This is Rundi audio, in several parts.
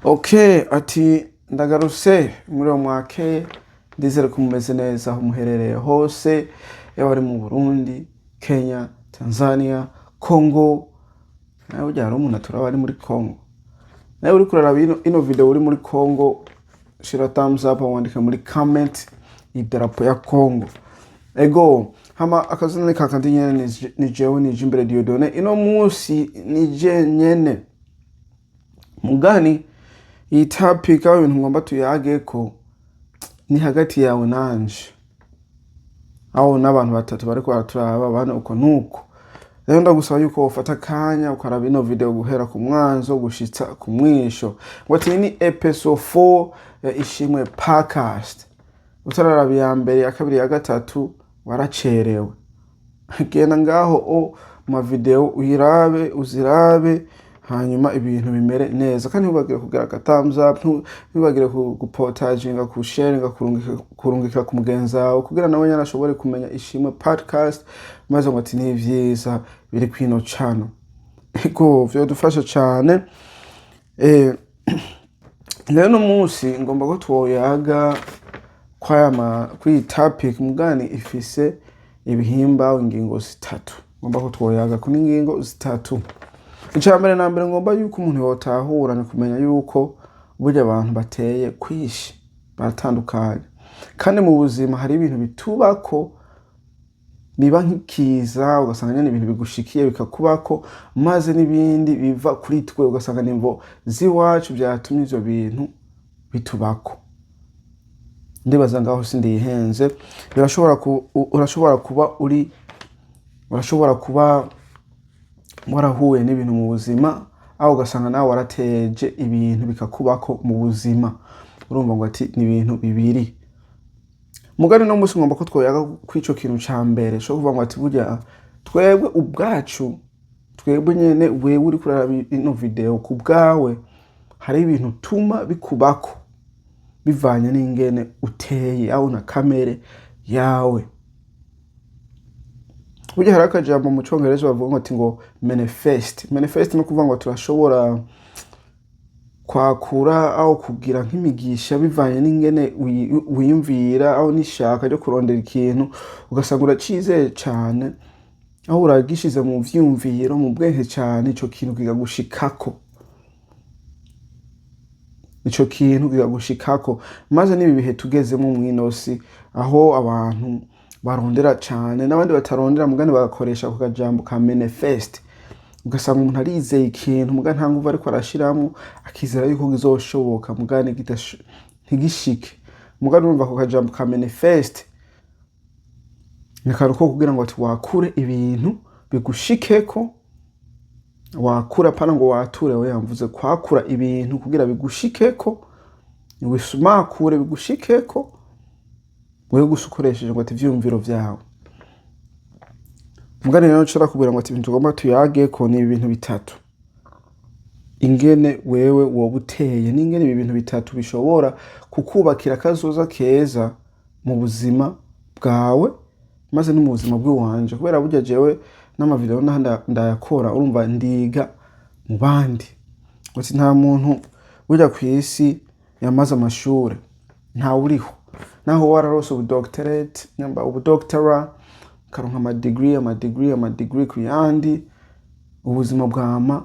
Okay, ati ndagarutse muri uwo mwakeye. Ndizere ko mumeze neza aho muherereye hose, yaba ari mu Burundi, Kenya, Tanzania, Congo. Nawe burya hari umuntu aturaba ari muri Congo. Nawe uriko uraraba ino video uri muri Congo, shira thumbs up, wandika muri comment idarapo ya Congo. Ego, hama akazina ni kakandi nyene, ni jewe, ni Jimbere Dieudonné. Ino munsi ni je nyene mugani. Iyi topic, aho ibintu ngomba tuyageko, ni hagati yawe nanje, aho n'abantu batatu bariko baraturaba, bane, uko nuko. Rero ndagusaba yuko wofata akanya ukaraba ino video guhera ku mwanzo gushitsa ku mwisho. Ngo ati ni episode 4 ya Ishimwe Podcast. Utararaba iya mbere, ya kabiri, ya gatatu, waracerewe. Genda ngaho o mu mavideo uyirabe, uzirabe, hanyuma ibintu bimere neza. Kandi ntibagire kugira aka thumbs up, ntibagire gupotaginga, kusharinga, kurungika ku mugenzi wawe kugira nawe nyene ashobore kumenya Ishimwe Podcast, maze ngo ati ni vyiza biri kwino channel. Ego, vyodufasha cane. Rero no munsi ngomba ko twoyaga kwaya kuri topic mugani ifise ibihimba, ingingo zitatu. Ngomba ko twoyaga kuri ingingo zitatu. Icya mbere na mbere ngomba yuko umuntu yotahura ni kumenya yuko burya abantu bateye kwishi, baratandukanye, kandi mu buzima hari ibintu bitubako biba nk'ikiza, ugasanga nyene ibintu bigushikiye bikakubako, maze n'ibindi biva kuri twe, ugasanga nimvo z'iwacu vyatumye ivyo bintu bitubako. Ndibaza ngaho sindihenze. Birashobora urashobora kuba uri, urashobora kuba warahuye n'ibintu mu buzima, aho ugasanga nawe warateje ibintu bikakubako mu buzima. Urumva ngo ati ni ibintu bibiri. Mugani no munsi ngomba ko twoyaga kw'ico kintu ca mbere co kuvuga ngo ati burya twebwe ubwacu, twebwe nyene, wewe uriko uraraba ino video, ku bwawe hari ibintu tuma bikubako bivanye n'ingene uteye, aho na kamere yawe. Burya hari akajambo mu Congereza bavuga ngo ati ngo manifest. Manifest ni ukuvuga ngo turashobora kwakura aho kugira nk'imigisha bivanye n'ingene wiyumvira, aho n'ishaka ryo kurondera ikintu, ugasanga uracizeye cane, aho uragishize mu vyiyumviro, mu bwenge cane, ico kintu kikagushikako, ico kintu kikagushikako. Maze n'ibi bihe tugezemo mw'ino si, aho abantu barondera cane n'abandi batarondera, mugani bagakoresha ku kajambo ka manifest, ugasanga umuntu arizeye ikintu, mugani nta nguvu ariko arashiramwo, akizera yuko kizoshoboka, mugani ntigishike. Mugani urumva ako kajambo ka manifest ni akantu ko kugira ngo ati wakure ibintu bigushikeko. Wakura, pana ngo wature, we yamvuze kwakura ibintu kugira bigushikeko, wisumakure bigushikeko wewe gusa ukoresheje ngo ati ivyiyumviro vyawe. Mugani rero nshobora kubwira ngo ati ibintu tugomba tuyageko ni ibintu bitatu: ingene wewe woba uteye, n'ingene ibi bintu bitatu bishobora kukubakira akazoza keza mu buzima bwawe, maze no mu buzima bw'iwanje. Kubera burya jewe n'amavideo naho ndayakora, urumva ndiga mu bandi. Uti nta muntu burya kw'isi yamaze amashure, ntawe uriho. Naho wararose ubudoctorate, nyamba ubudoctora, ukaronka amadegree, amadegree, amadegree ku yandi, ubuzima bwama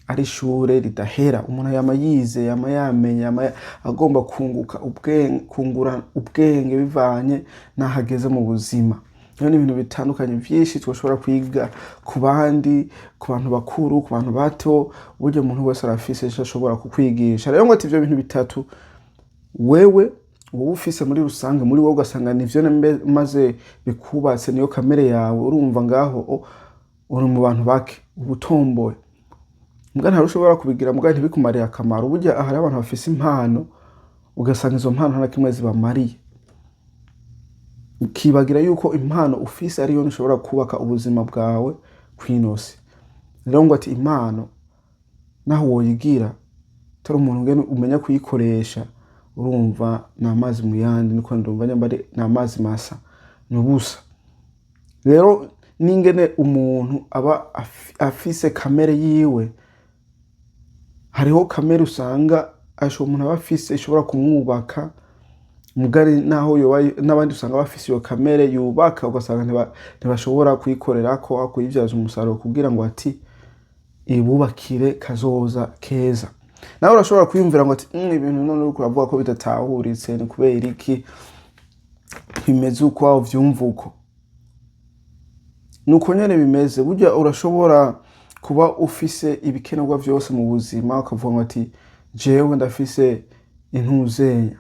ari ishure ridahera. Umuntu yama yize, yama yamenye, yama agomba kunguka ubwenge, kungura ubwenge bivanye n'aho ageze mu buzima. Rero ni ibintu bitandukanye vyinshi twoshobora kwiga ku bandi, ku bantu bakuru, ku bantu bato. Burya umuntu wese arafise ico ashobora kukwigisha. Rero ngo ati ivyo bintu bitatu wewe wowe ufise muri rusange muri wowe, ugasanga nivyo maze bikubatse, niyo kamere yawe. Urumva ngaho uri mu bantu bake, uba utomboye. Mbwa ntawe ushobora kubigira mbwa ntibikumarire akamaro. Burya hari abantu bafise impano, ugasanga izo mpano nta na kimwe zibamariye, ukibagira yuko impano ufise ariyo nishobora kubaka ubuzima bwawe kw'inosi. Rero ngo ati impano naho woyigira utari umuntu ngene umenya kuyikoresha, urumva ni amazi mu yandi, niko ndumva, nyamba ari ni amazi masa, ni ubusa. Rero n'ingene umuntu aba afise kamere yiwe, hariho kamere usanga umuntu aba afise ishobora kumwubaka mugari, naho yoba n'abandi usanga bafise iyo kamere yubaka, ugasanga ntibashobora kuyikorerako aho kuyibyaza umusaruro kugira ngo ati ibubakire kazoza keza. Nawe urashobora kwiyumvira ngo ati ibintu none uriko uravuga ko bidatahuritse, ni kubera iki bimeze uko aho vyumva uko?" Nuko nyene bimeze. Burya urashobora kuba ufise ibikenerwa vyose mu buzima, ukavuga ngo ati jewe ndafise intuzenya,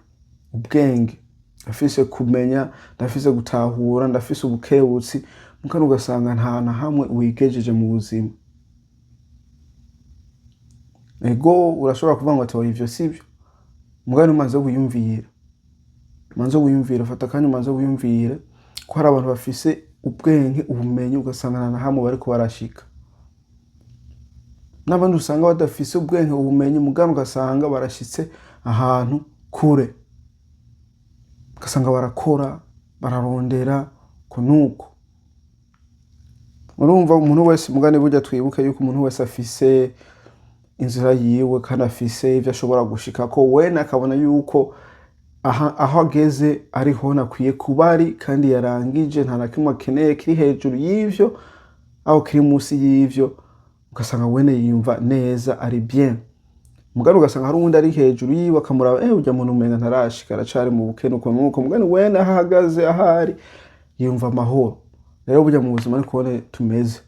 ubwenge, ndafise kumenya, ndafise gutahura, ndafise ubukebutsi, mugabo ugasanga nta na hamwe wigejeje mu buzima. Ego, urashobora kuvuga ngo ati oya, ivyo sivyo, mugabo umanze wiyumvire, umanze wiyumvire, fata akanya umanze wiyumvire ko hari abantu bafise ubwenge, ubumenyi, ugasanga nta na hamwe bariko barashika, n'abandi usanga badafise ubwenge, ubumenyi, mugabo ugasanga barashitse ahantu kure, ugasanga barakora, bararondera ko nuko. Urumva, umuntu wese, mugani burya twibuke yuko umuntu wese afise inzira yiwe kandi afise ivyo ashobora gushikako. Wene akabona yuko aho ageze ariho nakwiye kuba ari, kandi yarangije, nta na kimwe akeneye kiri hejuru y'ivyo aho kiri munsi y'ivyo, ugasanga wene yiyumva neza, ari bien. Mugani ugasanga hari uwundi ari hejuru yiwe, akamuraba, urya muntu umenga ntarashika, aracari mu bukene uko nuko. Mugani wene aho ahagaze, ahari, yumva amahoro. Rero burya mu buzima ariko tumeze,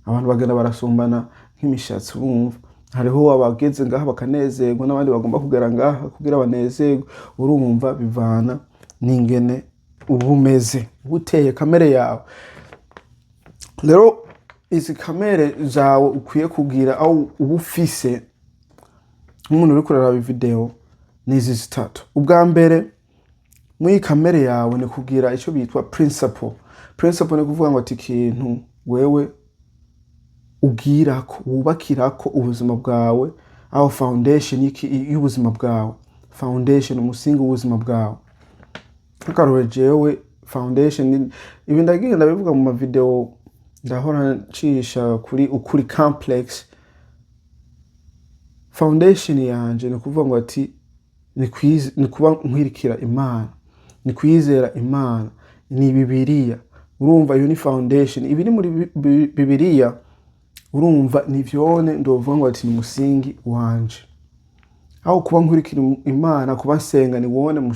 abantu bagenda barasumbana nk'imishatsi. Urumva, hariho abageze ngaha bakanezerwa, n'abandi bagomba kugera ngaha kugira banezerwe. Urumva, bivana n'ingene uba umeze, uba uteye, kamere yawe. Rero izi kamere zawe ukwiye kugira aho uba ufise nk'umuntu uri kuraraba video ni izi zitatu. Ubwa mbere muri iyi kamere yawe ni kugira icyo bitwa principle. Principle ni kuvuga ngo ati ikintu wewe ubwirako, wubakirako ubuzima bwawe, aho foundation y'ubuzima bwawe, foundation, umusingi w'ubuzima bwawe. Nk'akarorero, jewe foundation ibi ndagiye ndabivuga mu mavideo ndahora ncisha kuri Ukuri Complex. Foundation yanje ni kuvuga ngo ati ni kuba nkwirikira Imana, ni kwizera Imana, ni Bibiliya. Urumva, iyo ni foundation. Ibiri muri Bibiliya, urumva, ni vyone ndovuga ngo ati ni umusingi wanje. Aho kuba nkurikira Imana, kuba nsenga, ni wone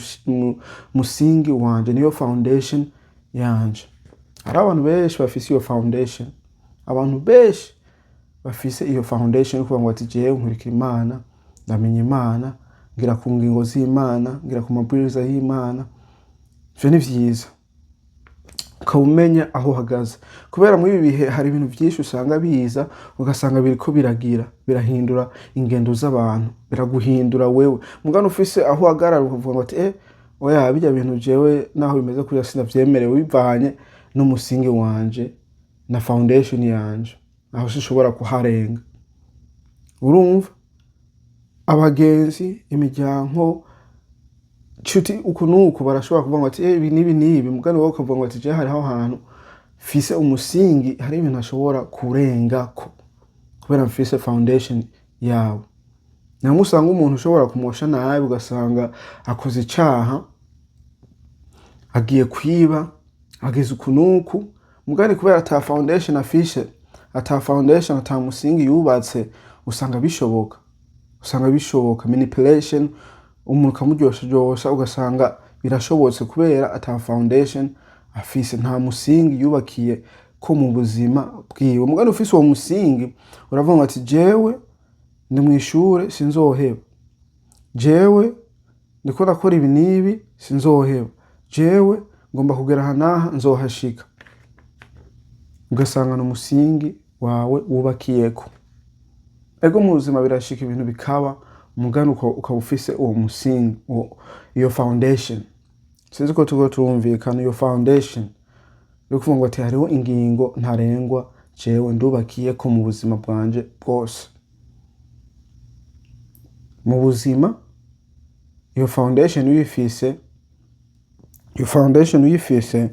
musingi wanje, niyo foundation yanje. Hari abantu benshi bafise iyo foundation, abantu benshi bafise iyo foundation yo kuvuga ngo ati jewe nkurikira Imana, ndamenya Imana, ngira ku ngingo z'Imana, ngira ku mabwiriza y'Imana. Ivyo ni vyiza, ukaba umenya aho uhagaze, kubera muri ibi bihe hari ibintu byinshi usanga biza, ugasanga biriko biragira birahindura ingendo z'abantu, biraguhindura wewe. Mugano ufise aho uhagarara, ukavuga ngo ati oya, bijya bintu jewe naho bimeze kuriya sinavyemerewe, bivanye n'umusingi wanje na foundation yanje, aho sinshobora kuharenga. Urumva, abagenzi, imiryango, nshuti, uku nuku barashobora kuvuga ngo ati ibi n'ibi n'ibi, mugani wowe ukavuga ngo ati je hariho ahantu mfise umusingi, hari ibintu ashobora kurengako kubera mfise foundation yawe. Namwe usanga umuntu ushobora kumosha nabi, ugasanga akoze icaha, agiye kwiba, ageze uku nuku, mugani kubera ata foundation afishe, ata foundation, ata musingi yubatse, usanga bishoboka, usanga bishoboka manipulation, umuntu ukamuryoshajosha, ugasanga birashobotse kubera ata foundation afise, nta musingi yubakiye ko mu buzima bwiwe. Mugani ufise uwo musingi, uravuga ngo ati jewe ndi mw'ishure, sinzoheba, jewe ndiko ndakora ibi n'ibi, sinzoheba, jewe ngomba kugera aha n'aha, nzohashika. Ugasanga ni umusingi wawe wubakiyeko. Ego, mu buzima birashika ibintu bikaba, mugani ukaba ufise uwo musingi, iyo foundation. Sinzi ko turiko turumvikana. Iyo foundation yo kuvuga ngo ati hariho ingingo ntarengwa jewe ndubakiyeko mu buzima bwanje bwose. Mu buzima iyo foundation uyifise, iyo foundation uyifise,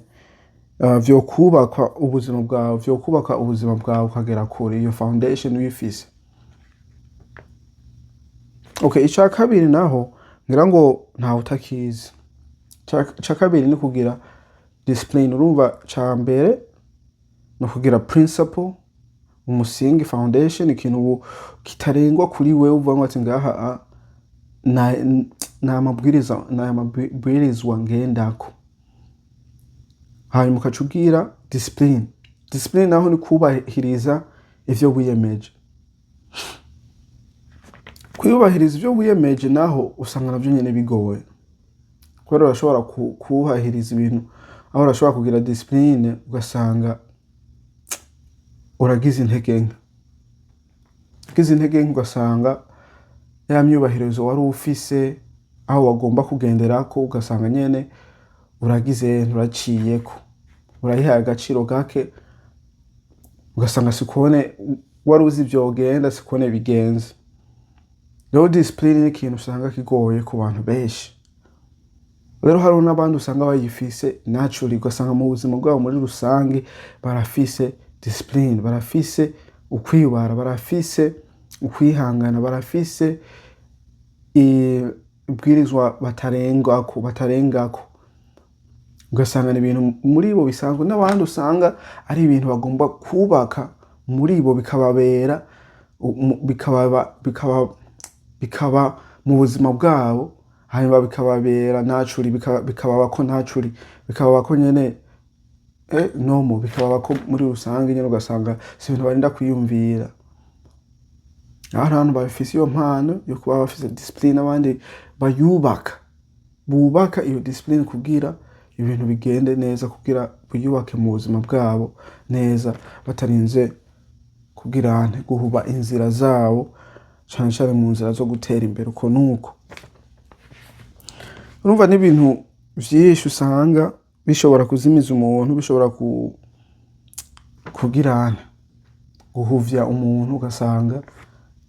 vyokubaka ubuzima bwawe, vyokubaka ubuzima bwawe ukagera kure, iyo foundation uyifise. Okay, icya kabiri naho ngira ngo ntawe utakizi. Icya kabiri ni kugira discipline. Urumva, cya mbere ni ukugira principle, umusingi, foundation, ikintu ubu kitarengwa kuri wewe, uvuga ngo ati ngaha na mabwiriza na mabwirizwa ngendako. Hanyuma ukaca ugira discipline. Discipline naho ni kubahiriza ivyo wiyemeje. Kwiyubahiriza ivyo wiyemeje naho usanga navyo nyene bigoye, kubera urashobora kubahiriza ibintu, aho urashobora kugira discipline ugasanga uragize intege nke, ugize intege nke ugasanga ya myubahirizo wari ufise aho wagomba kugenderako, ugasanga nyene uragize nturaciyeko, urayihaye agaciro gake, ugasanga sikubone wari uzi vyogenda, sikubone bigenze. Rero discipline ni ikintu usanga kigoye ku bantu benshi. Rero hariho n'abandi usanga bayifise naturally, ugasanga mu buzima bwabo muri rusange barafise discipline, barafise ukwibara, barafise ukwihangana, barafise ibwirizwa batarengako, ugasanga ni ibintu muri bo bisanzwe. N'abandi usanga ari ibintu bagomba kubaka muri bo, bikababera bikaba mu buzima bwabo, hanyuma bikababera naturally, bikababako naturally, bikababako nyene nomo, bikababako muri rusange nyene, ugasanga si ibintu barinda kwiyumvira. Aho hari abantu bafise iyo mpano yo kuba bafise discipline, abandi bayubaka, bubaka iyo discipline kugira ibintu bigende neza, kugira biyubake mu buzima bwabo neza, batarinze kugira nte guhuba inzira zabo, cane cane mu nzira zo gutera imbere. Uko nuko urumva n'ibintu vyinshi usanga bishobora kuzimiza umuntu, bishobora kugira nte guhuvya umuntu, ugasanga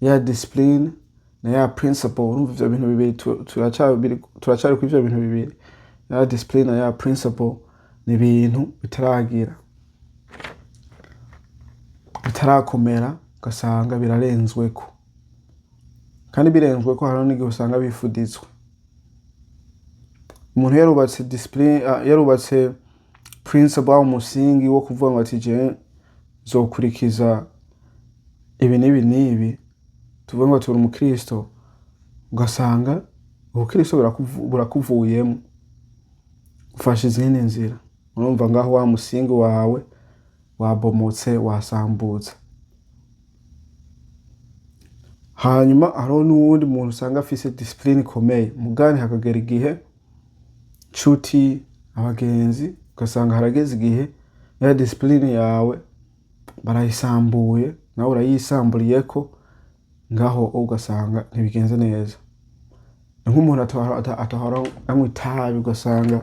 ya discipline na ya principle. Urumva ivyo bintu bibiri, turacari kuri ivyo bintu bibiri, ya discipline na ya principle, ni ibintu bitaragira, bitarakomera, ugasanga birarenzweko. Kandi birenzweko, hariho n'igihe usanga bifuditswe. Umuntu yarubatse discipline, yarubatse principle, aho umusingi wo kuvuga ngo ati je nzokurikiza ibi n'ibi n'ibi, tuvuge ngo turi umukristo, ugasanga ubukristo burakuvuyemo, ufashe izindi nzira. Urumva ngaho wa musingi wawe wabomotse, wasambutse. Hanyuma hariho n'uwundi muntu usanga afise discipline ikomeye, mugani hakagera igihe nshuti, abagenzi, ugasanga harageze igihe ya discipline yawe barayisambuye, nawe urayisamburiyeko, ngaho ugasanga ntibigenze neza. Ni nk'umuntu atahora anywa itabi, ugasanga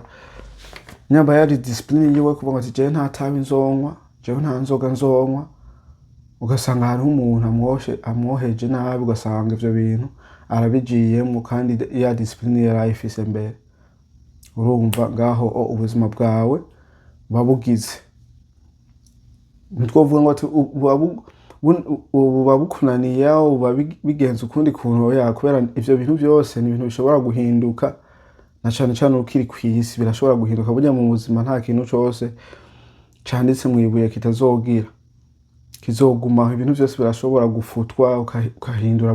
nyamba yari discipline yiwe kuvuga ngo ati jewe nta tabi nzonywa, jewe nta nzoga nzonywa, ugasanga hariho umuntu amwoheje nabi, ugasanga ivyo bintu arabigiyemwo, kandi ya discipline yari ayifise mbere. Urumva ngaho ubuzima bwawe buba bugize, ntitwovuga ngo ati buba bukunaniye aho buba bigenze ukundi kuntu. Oya, kubera ivyo bintu byose ni ibintu bishobora guhinduka, na cane cane ukiri kw'isi birashobora guhinduka. Burya mu buzima nta kintu cose canditse mw'ibuye kitazogira kizogumaho. Ibintu vyose birashobora gufutwa, ukahindura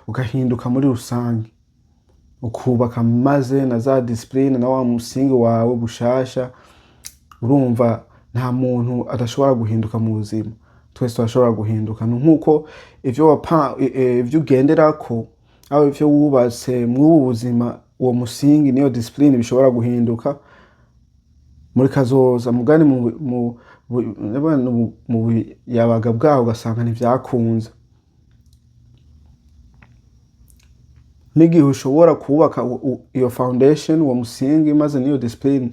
ugahinduka muri rusange, ukubaka maze na za discipline na wa musingi wawe bushasha. Urumva nta muntu adashobora guhinduka mu buzima, twese turashobora guhinduka. Ni nkuko ivyo ivyo ugenderako, aho ivyo wubatse mw'ubu buzima, uwo musingi niyo discipline, bishobora guhinduka muri kazoza. Mugani mu buyabaga bwawe ugasanga ntivyakunze. N'igihe ushobora kubaka iyo foundation, uwo musingi, maze n'iyo discipline,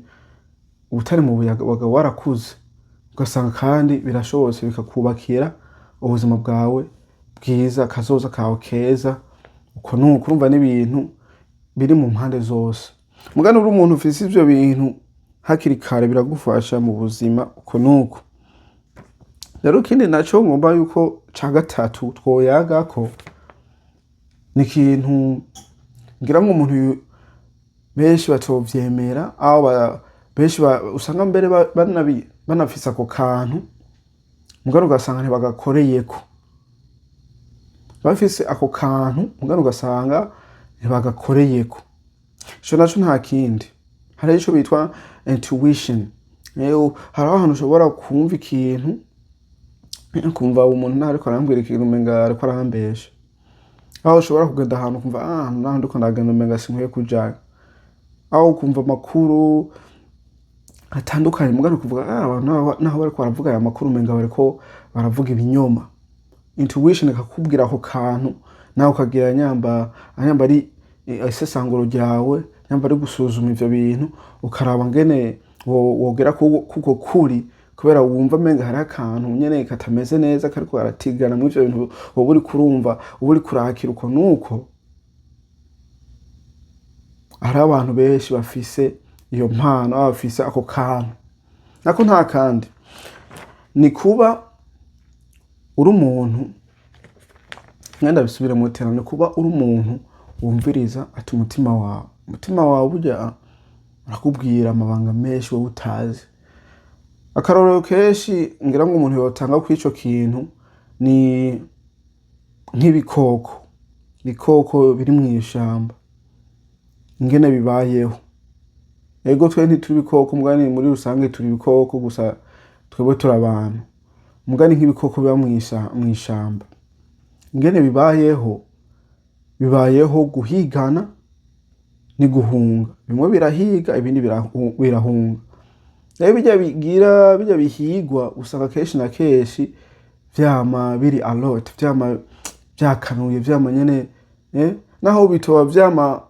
utari mu buyabaga, warakuze, ugasanga kandi birashobotse, bikakubakira ubuzima bwawe bwiza, kazoza kawe keza. Uko nuko urumva n'ibintu biri mu mpande zose. Mugani uri umuntu ufise ivyo bintu hakiri kare, biragufasha mu buzima. Uko nuko rero ikindi naco ngomba yuko ca gatatu twoyagako Ni ikintu ngira ngo umuntu benshi batovyemera, aho benshi usanga mbere banafise ako kantu, mugabo ugasanga ntibagakoreyeko. Bafise ako kantu, mugabo ugasanga ntibagakoreyeko. Ico naco nta kindi, hari ico bitwa intuition. Hariho ahantu ushobora kumva ikintu, kumva umuntu naho ariko arambwira ikintu, umenga ariko arambesha. Aho ushobora kugenda ahantu ukumva, ah, naho ndiko ndagenda umenga sinkwiye kujayo. Aho ukumva amakuru atandukanye, mugabo ukuvuga, ah, abantu naho bariko baravuga aya makuru, umenga bariko baravuga ibinyoma. Intuition ikakubwira ako kantu, nawe ukagira nyamba ari isesanguro ryawe, nyamba ari gusuzuma ivyo bintu, ukaraba ngene wogera kuko kuri, kubera wumva menga hariho akantu nyene katameze neza kariko karatigana muri ivyo bintu woba uriko urumva, uba uriko urakira uko nuko. Hariho abantu benshi bafise iyo mpano, baba bafise ako kantu. Nako nta kandi ni kuba uri umuntu, mwenda bisubire tena, ni kuba uri umuntu wumviriza ati umutima wawe. Umutima wawe burya urakubwira amabanga menshi wowe utazi. Akarorero kenshi ngira ngo umuntu yotanga kuri ico kintu ni nk'ibikoko, ibikoko biri mw'ishamba, ingene bibayeho. Ego, twe ntituri ibikoko, mugani muri rusange turi ibikoko, gusa twebwe turi abantu. Mugani nk'ibikoko biba mw'ishamba, ingene bibayeho, bibayeho guhigana ni guhunga. Bimwe birahiga, ibindi birahunga. Rero bijya bigira bijya bihigwa, usanga kenshi na kenshi vyama biri alert, vyama vyakanuye, vyama nyene, naho bitoba vyama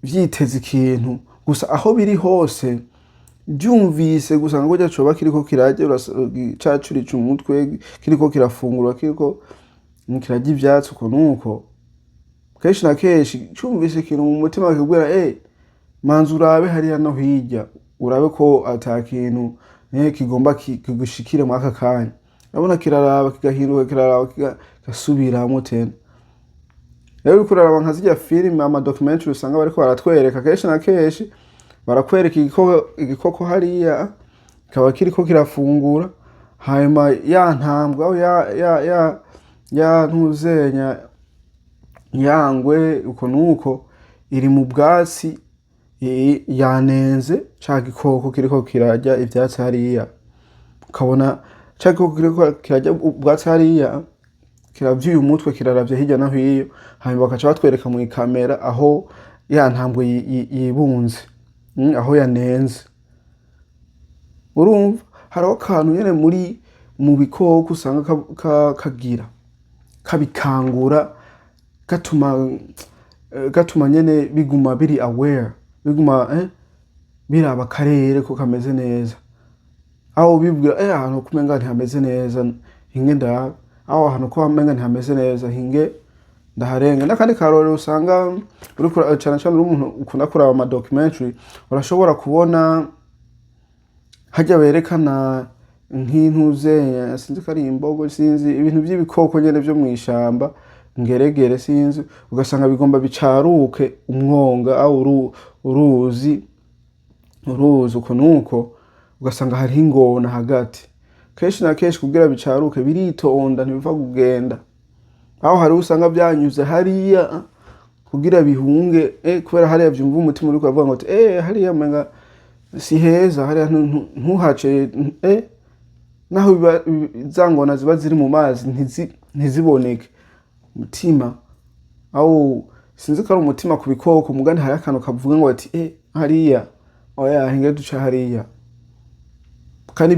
vyiteze ikintu, gusa aho biri hose byumvise gusa ngo kurya coba kiriko kirarya, cacurica umutwe, kiriko kirafungura, kiriko kirarya ivyatsi uko nuko, kenshi na kenshi cumvise ikintu mu mutima kikubwira, manza urabe hariya no hirya, urabe ko ata kintu kigomba kigushikire muri aka kanya. Urabona kiraraba, kigahinduka, kiraraba, kigasubiramwo tena. Rero uriko uraraba nka zirya filime, ama documentary usanga bariko baratwereka, kenshi na kenshi barakwereka igikoko hariya kikaba kiriko kirafungura, hanyuma ya ntambwe aho ya ntuzenya yangwe uko nuko iri mu bwatsi, yanenze ca gikoko kiriko kirarya ivyatsi hariya. Ukabona ca gikoko kiriko kirarya ubwatsi hariya kiravyuye umutwe, kiraravye hirya no hino, hanyuma bakaca batwereka mu ikamera aho ya ntambwe yibunze, aho yanenze. Urumva hariho akantu nyene muri mu bikoko usanga kagira kabikangura, gatuma nyene biguma biri aware, biguma biraba akarere ko kameze neza, aho bibwira, ahantu kumenga ntihameze neza, hinge ndabe aho ahantu ko menga ntihameze neza, hinge ndaharenga. N'akandi karorero usanga uriko cane cane uri umuntu ukunda kuraba ama documentary, urashobora kubona harya berekana nk'intuze, sinzi ko ari imbogo, sinzi, ibintu by'ibikoko nyene vyo mw'ishamba, ngeregere, sinzi, ugasanga bigomba bicaruke umwonga aho uruzi uko nuko, ugasanga hariho ingona hagati. Kenshi na kenshi kugira bicaruke biritonda, ntibipfa kugenda. Aho hariho usanga vyanyuze hariya kugira bihunge, kubera hariya vyumva umutima uriko uravuga ngo hariya menga si heza, hariya ntuhace. Naho biba za ngona ziba ziri mu mazi ntiziboneke. Umutima aho, sinzi ko ari umutima ku bikoko, mugani hariho akantu kavuga ngo ati, hariya oya, hinge duca hariya. Kandi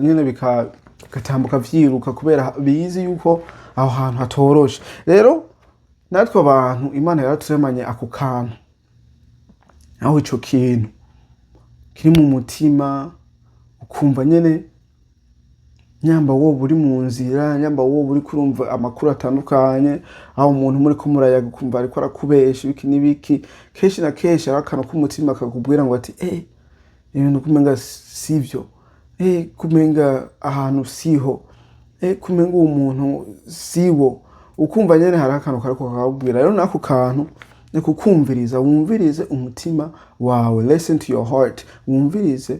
nyene bigatambuka vyiruka, kubera bizi yuko aho hantu hatoroshe. Rero natwe abantu Imana yaraturemanye ako kantu, aho ico kintu kiri mu mutima, ukumva nyene nyamba woba uri mu nzira, nyamba woba uriko urumva amakuru atandukanye, aho umuntu muriko murayaga ukumva ariko arakubesha ibiki n'ibiki, kenshi na kenshi hari akantu k'umutima kakubwira ngo ati, ibintu kumenga sivyo, kumenga ahantu siho, kumenga uwo muntu siwo. Ukumva nyene hari akantu kariko kakakubwira. Rero nako kantu ni kukumviriza, wumvirize umutima wawe. Listen to your heart, wumvirize,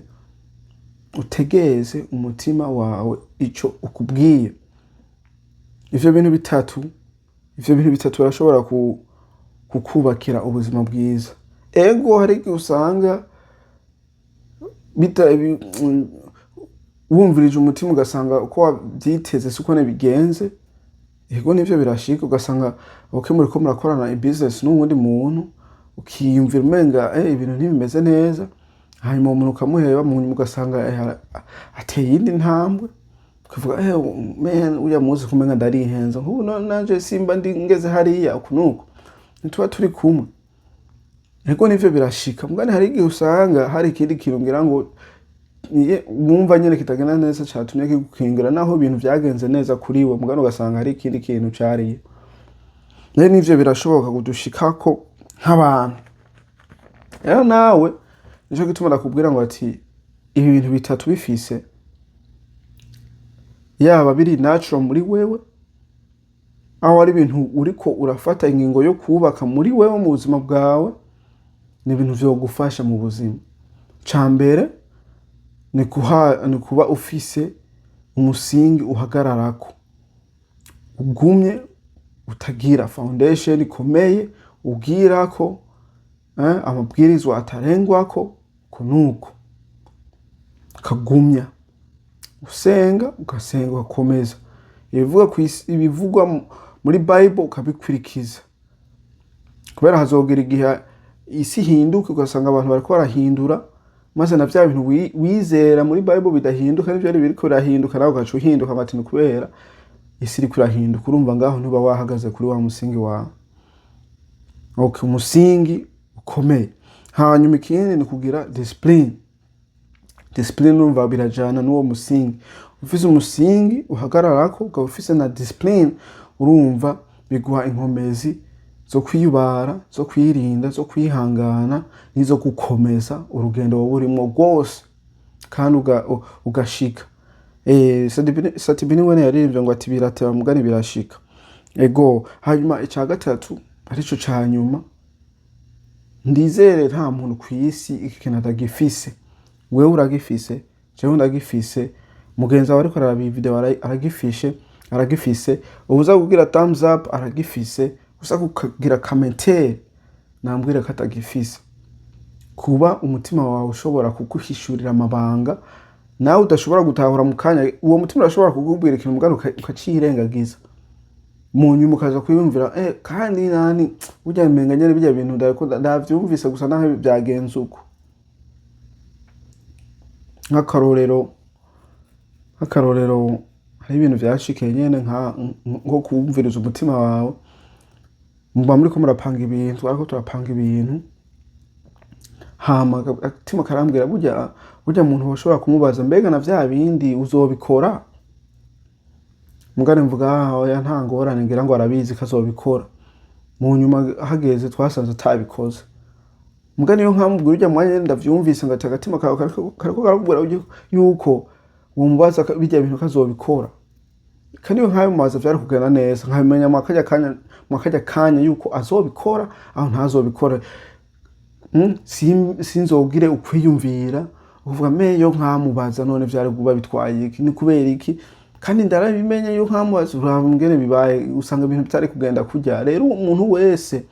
utegeze umutima wawe ico ukubwiye. Ivyo bintu bitatu birashobora kukubakira ubuzima bwiza. Ego, hari igihe usanga wumvirije umutima, ugasanga uko wavyiteze siko bigenze. Ego, nivyo, birashika ugasanga okay, muriko murakorana i business n'uwundi muntu, ukiyumvira umenga ibintu ntibimeze neza, hanyuma uwo muntu ukamuheba, mu nyuma ugasanga ateye iyindi ntambwe, ukavuga: "Man, uriya munsi kumenga ndarihenze, nk'ubu nanje simba ndi ngeze hariya uku nuku ntituba turi kumwe." Ego, nivyo, birashika. Mugani hari igihe usanga hari ikindi kintu ngira ngo wumva nyene kitagenda neza catumye kigukingira, naho ibintu vyagenze neza kuri we, mugani ugasanga hari ikindi kintu cariye. Rero nivyo birashoboka kudushikako nk'abantu. Rero nawe nico gituma ndakubwira ngo ati ibi bintu bitatu bifise, yaba biri natural muri wewe, aho ari ibintu uriko urafata ingingo yo kubaka muri wewe mu buzima bwawe, ni ibintu vyogufasha mu buzima. Ca mbere ni kuba ufise umusingi uhagararako ugumye, utagira foundation ikomeye ubwirako amabwirizwa atarengwako ko nuko ukagumya usenga, ugasenga, ugakomeza ibivuga ibivugwa muri Bible ukabikurikiza, kubera hazogera igihe isi ihinduka, ugasanga abantu bariko barahindura, maze na vya bintu wizera muri Bible bidahinduka nivyo ari biriko birahinduka, nawe ugaca uhinduka ngo ati ni kubera isi iriko irahinduka. Urumva ngaho ntuba wahagaze kuri wa musingi wawe. Okay, umusingi ukomeye. Hanyuma ikindi ni kugira discipline. Discipline, urumva birajana n'uwo musingi. Ufise umusingi uhagararako, ukaba ufise na discipline, urumva biguha inkomezi zo kwiyubara, zo kwirinda, zo kwihangana n'izo gukomeza urugendo wowe urimwo rwose, kandi ugashika. Sat-B niwe yaririmbye ngo ati birateba mugani birashika. Ego. Hanyuma ica gatatu, arico ca nyuma, ndizere nta muntu ku isi iki kintu atagifise. Wewe uragifise, jewe ndagifise, mugenzi wawe ariko araraba iyi video aragifise, uza kugira thumbs up aragifise, uza kugira commentaire nambwira ko atagifise. Kuba umutima wawe ushobora kuguhishurira amabanga nawe udashobora gutahura mu kanya. Uwo mutima urashobora kukubwira ikintu, mugabo ukacirengagiza, mu nyuma ukaza kwiyumvira: kandi nani burya menga nyene birya bintu ndavyumvise gusa naho byagenze uko." Nk'akarorero, hari ibintu vyashikiye nyene nko kumviriza umutima wawe. Muba muriko murapanga ibintu, ariko turapanga ibintu, hama agatima karambwira: "Burya muntu woshobora kumubaza mbega na vya bindi uzobikora?" Mugane mvuga: "Ah, oya, nta ngorane, ngira ngo arabizi ko azobikora." Mu nyuma hageze twasanze atabikoze. Mugani iyo nkamubwira urya mwanya nyene ndavyumvise ngati agatima kawe kariko karakubwira yuko womubaza birya bintu kazobikora, kandi iyo nkabimubaza vyari kugenda neza, nkabimenya mu karya kanya yuko azobikora aho ntazobikora. Sinzogire ukwiyumvira uvuga meyo nkamubaza none vyari kuba bitwaye iki, ni kubera iki, kandi ndarabimenye yo nkamubaza. Uraba ingene bibaye, usanga ibintu bitari kugenda kurya. Rero umuntu wese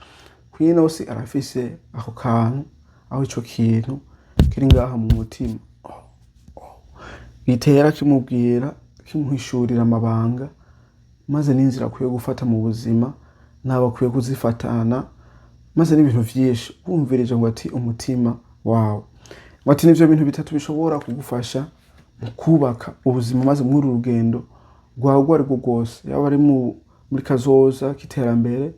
kw'ino si arafise ako kantu, aho ico kintu kiri ngaha mu mutima gitera kimubwira, kimuhishurira amabanga, maze n'inzira akwiye gufata mu buzima ntabwo akwiye kuzifatana, maze n'ibintu vyinshi wumvirije ngo ati umutima wawe ngo ati nivyo bintu bitatu bishobora kugufasha mu kubaka ubuzima, maze muri uru rugendo rwawe urwo ari rwo rwose, yaba ari muri kazoza k'iterambere,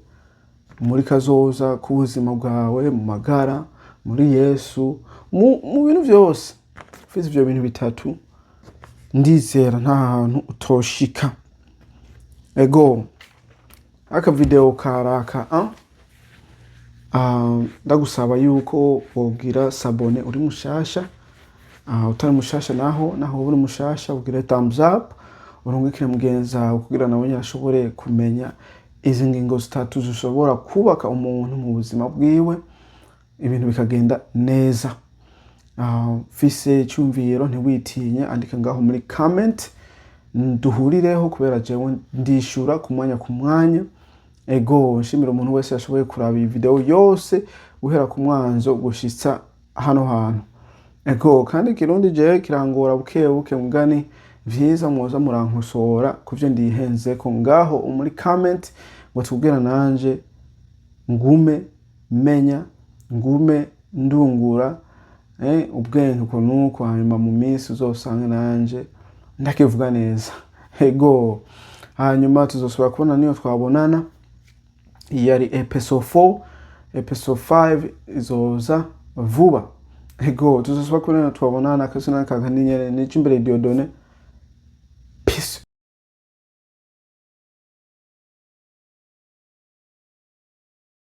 muri kazoza k'ubuzima bwawe, mu magara, muri Yesu, mu bintu vyose. Ufise ivyo bintu bitatu, ndizera nta hantu utoshika. Ego, aka video karaka. Ndagusaba yuko wogira s'abonner uri mushasha. Utari mushasha naho uri mushasha, ugire thumbs up, urungikire mugenzi wawe kugira nawe nyine ashobore kumenya. Izi ngingo zitatu zishobora kubaka umuntu mu buzima bwiwe, ibintu bikagenda neza. Mfise icyumviro, ntiwitinye, andika ngaho muri comment duhurireho, kubera jewe ndishura ku mwanya ku mwanya. Ego, nshimira umuntu wese yashoboye kuraba iyi video yose guhera ku mwanzo gushitsa hano hantu. Ego, kandi Ikirundi jewe kirangora buke buke, mugani vyiza mwoza murankosora kuvyo ndihenzeko ngaho muri comment, ngo tubwira nanje ngume menya, ngume ndungura ubwenge uko nuko, hanyuma mu minsi uzosange nanje ndakivuga neza. Ego, hanyuma tuzosubira kubona niyo twabonana. Iyi yari episode 4, episode 5 izoza vuba. Ego, tuzosubira kubona, twabonana. Akazina kakandi nyene ni Cimbere Dieudonné. Peace.